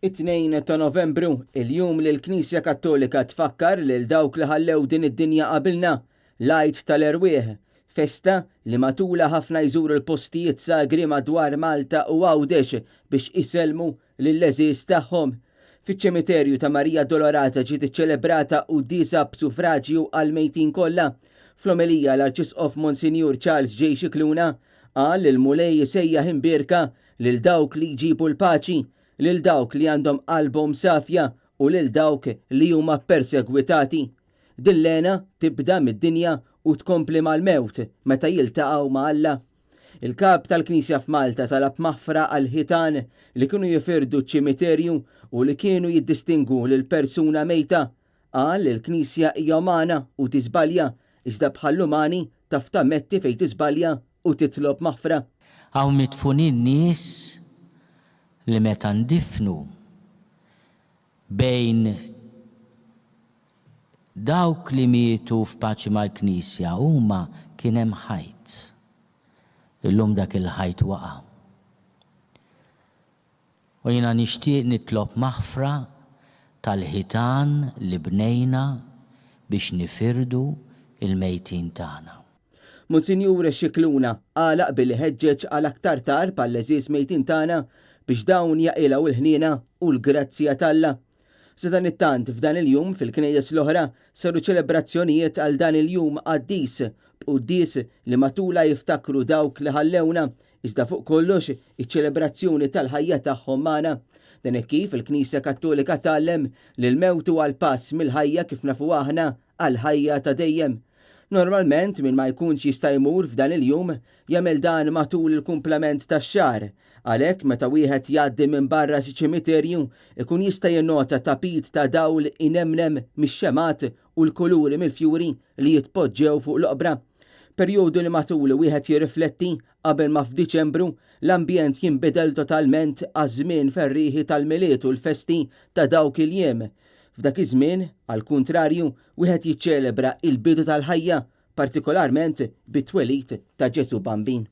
It-Tnejn ta' Novembru, il-jum li l-Knisja Kattolika tfakkar lil dawk li ħallew din id-dinja qabilna, l-Għid tal-Erwieħ, festa li matulha ħafna jżuru l-postijiet sagri madwar Malta u Għawdex biex isellmu lill-għeżież tagħhom. Fiċ-ċemiterju ta' Marija Addolorata ġiet iċċelebrata quddiesa b'sufraġju għall-mejtin kollha. Fl-omelija l-Arċisqof Monsinjur Charles J. Scicluna qal li l-Mulej isejjaħ imbierka lil dawk li jġibu l-paċi, lil dawk li għandhom qalbhom safja u lil dawk li huma ppersegwitati. Din l-hena tibda mid-dinja u tkompli mal-mewt meta jiltaqgħu ma' Alla. Il-Kap tal-Knisja f'Malta talab maħfra għall-ħitan li kienu jifirdu ċ-ċimiterju u li kienu jiddistingwu lil persuna mejta. Qal li l-Knisja hija umana u tiżbalja, iżda bħall-umani taf tammetti fejn tiżbalja u titlob maħfra. Hawn midfunin nies li meta ndifnu bejn dawk li mietu f'paċi mal-Knisja huma kien hemm ħajt. Illum dak il-ħajt waqa'. U jiena nixtieq nitlob maħfra tal-ħitan li bnejna biex nifirdu l-mejtin tagħna. Monsinjur Scicluna għalaq billi ħeġġeġ għal aktar talb għall-għeżież mejtin tagħna biex dawn jaqilgħu l-ħniena u l-grazzja t'Alla. Sadanittant f'dan il-jum fil-knejjes l-oħra saru ċelebrazzjonijiet għal dan il-jum qaddis b'quddies li matulha jiftakru dawk li ħallewna iżda fuq kollox iċ-ċelebrazzjoni tal-ħajja tagħhom magħna. Dan hekk kif il-Knisja Kattolika tgħallem li l-mewt huwa l-pass mill-ħajja kif nafuha aħna għall-ħajja ta' dejjem. Normalment min ma jkunx jista' jmur f'dan il-jum jagħmel dan matul il-kumplament tax-xahar. Għalhekk meta wieħed jgħaddi minn barra xi ċimiterju ikun jista' jinnota tapit ta' dawl inemnem mix-xemgħat u l-kuluri mill-fjuri li jitpoġġew fuq l-oqbra. Perjodu li matulu wieħed jirrifletti qabel ma f'Diċembru l-ambjent jinbidel totalment għaż-żmien ferrieħi tal-Milied u l-festi ta' dawk il-jiem. F'dak iż-żmien, għall-kuntrarju, wieħed jiċċelebra il-bidu tal-ħajja, partikolarment bit-twelid ta' Ġesù Bambin.